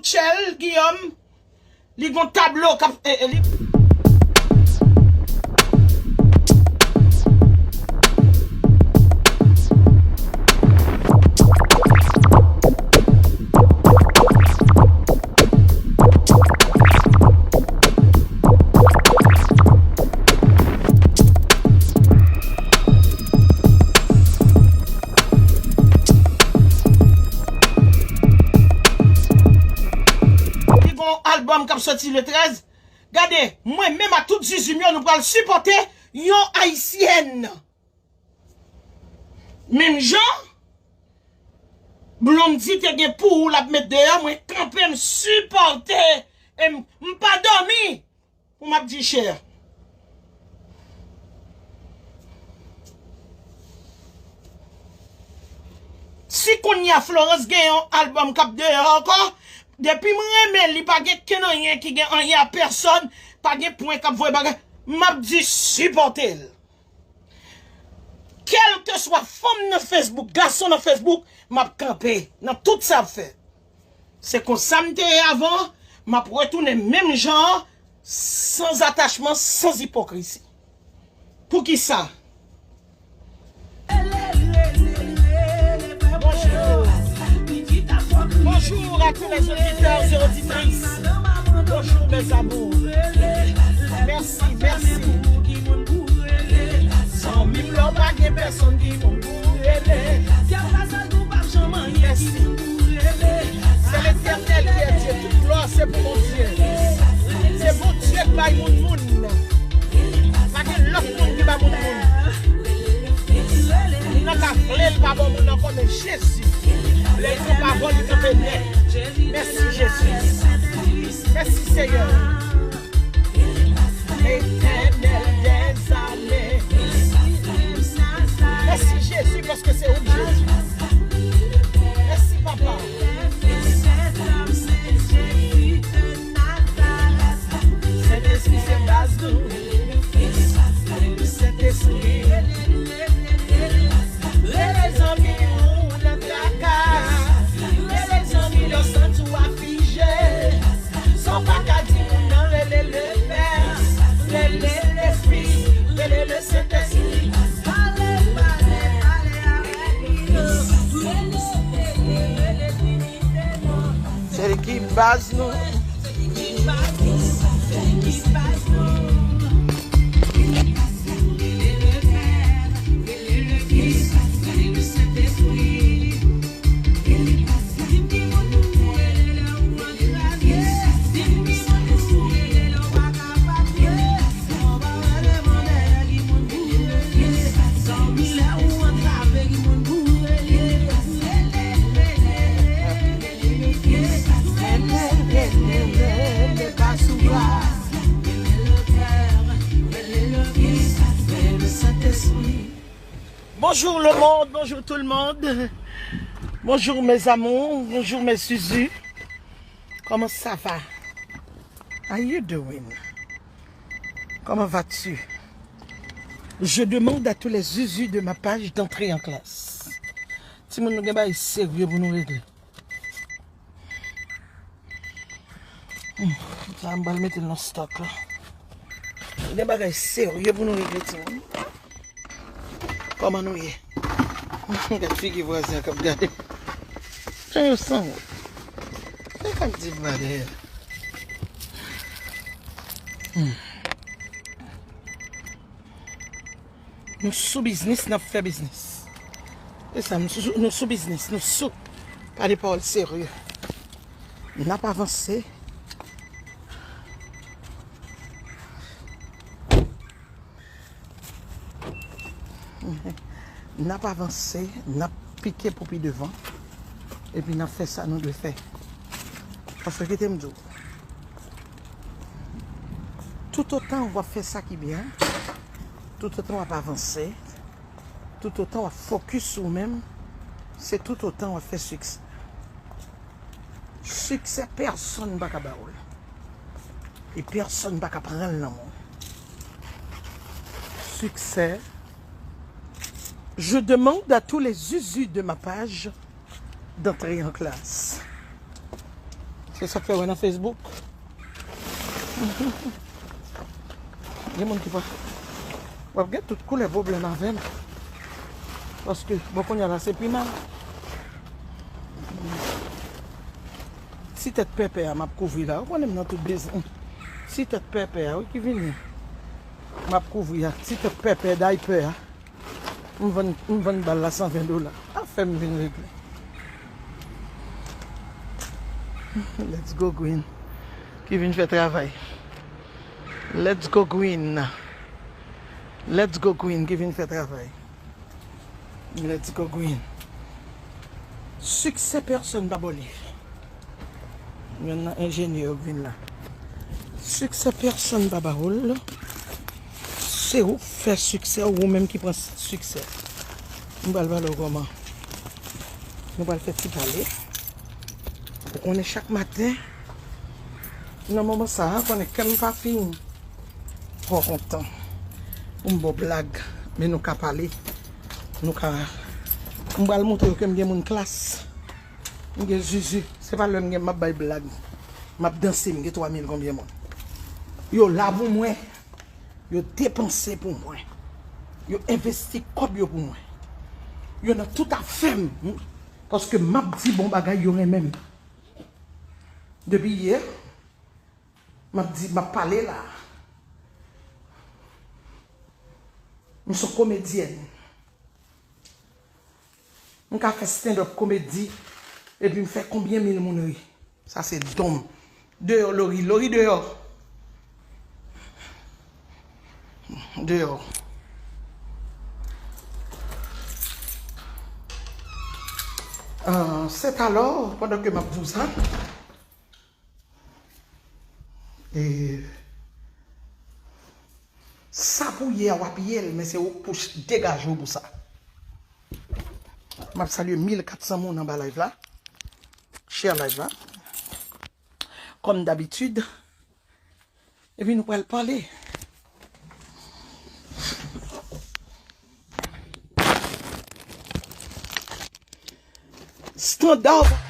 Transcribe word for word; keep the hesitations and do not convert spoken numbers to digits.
Michel Guillaume, li gon tablo k ap, e, e, li. Li gon albòm k ap soti le trèz. Gade, mwen menm ak tout zuzu m yo, nou pral sipòte yon ayisyèn. Menm jan Blondy te gen pou ou l ap met deyò, mwen kanpe, m sipòte, e m, m pa dòmi pou m ap di chè. Si kounye a Florence gen yon albòm k ap deyò ankò, depi m renmen li, pa gen kenn anyen ki gen anyen a pèsòn, pa gen pwen k ap voye bagay, m ap di sipòte l. Kèlkeswa fanm nan Facebook, gason nan Facebook, m ap kanpe nan tout sa y ap fè. Se konsa m te ye avan, m ap retounen menm jan an, san atachman, san ipokrizi. Poukisa? Bonjour. Bonjour à tous les auditeurs et auditrices. Bonjour mes amours. Mèsi, mèsi. Zanmi m, lè w pa gen pèsonn ki moun pou w rele. Mèsi. C'est l'Éternel qui est Dieu. Toute gloire, c'est pour mon Dieu. Se Bondye k bay moun moun. Pa gen lòt moun ki ba moun moun. Moun nan ka vle l pa ba moun ankò, men Jezi, lè l pran pawòl, li kanpe nèt. Mèsi, Jezi. Mèsi, Seyè. Letènèl dèzame. Mèsi, Jezi, paske se ou k Jezi. Mèsi, Papa. Sentespri se baz nou. Sentespri. Rele zanmi w nan traka. Rele zanmi lè w santi w aflije. Sa w pa ka di moun nan, rele Lepè. Rele Lespri. Rele Lesentespri. Pale, pale, pale avèk li. Rele, rele, rele Trinite. Se li ki baz nou. Bonjour le monde, bonjour tout le monde. Bonjour mes amours, bonjour mes zuzu. Comment ça va? How you doing? Comment vas-tu? Je demande à tous les zuzu de ma page d'entrer en classe. Timoun, nou gen bagay serye pou nou regle. Hmm, sa m pral mete l nan stòk la. Gen bagay serye pou nou regle, timoun. Kòman nou ye? Gad figi vwazen an k ap gade m. Jan yo sanwont. Sa k ap di m la dèyè? Hmm. Nou sou biznis, n ap fè biznis. E sa, nou sou, nou sou biznis, nou sou. Pale pawòl serye. N ap avanse. N ap avanse, n ap pike pou pi devan. Epi n ap fè sa nou dwe fè. Paske kite m di w, toutotan w ap fè sa ki byen, toutotan w ap avanse, toutotan w ap fokis sou ou menm, se toutotan w ap fè siksè. Siksè, pèsonn pa ka ba w l. E pèsonn pa ka pran l nan men w. Siksè. Je demande à tous les zuzu de ma page d'entrer en classe. Sa k fè wè nan Facebook. Gen moun ki pa. W ap gen tout koulè pwoblèm avè m. Paske, bon, kounye a la, se pi mal. Ti tèt pèpè a, m ap kouvri la. Ou konnen m nan tout bezwen. Ti tèt pèpè a, wi, ki vini. M ap kouvri a. Ti tèt pèpè, daypè a. M vann, m vann bal la san ven dola. Afè m vin regle. Let's go, Queen. Ki vin fè travay. Let's go, Queen. Let's go, Queen. Ki vin fè travay. Let's go, Queen. Siksè pèsonn pa ba w li. Youn nan enjenyè yo k vin la. Siksè pèsonn pa ba w l. Se ou k fè siksè, ou menm ki pran siksè. M pral pale w kòman. Nou pral fè ti pale. Ou konnen chak maten, nan moman sa a, konnen kè m pa fin twò kontan pou m ba w blag, men nou ka pale. Nou ka, m pral montre yo ke m gen moun klas. M gen zuzu. Se pa lè m gen m ap bay blag. M ap danse, m gen twa mil konbyen moun. Yo la pou mwen. Yo depanse pou mwen. Yo envesti kòb yo pou mwen. Yo nan tout afè m. Paske m ap di bon bagay, yo renmen m. Depi yè, m ap di, m ap pale la. M se yon komedyèn. M ka fè stand-up komedi, epi m fè konbyen mil moun ri. Sa se don m. Deyò, Lori, Lori deyò. Deyò. Ah, c'est alors, pandan ke m ap di w sa, e, sa pou ye a, w ap ye l, men se ou k pou ch-, degaje w pou sa. M ap salye mil kat san moun anba live la. Share live la. Kòm dabitid. Epi nou pral pale. Standard.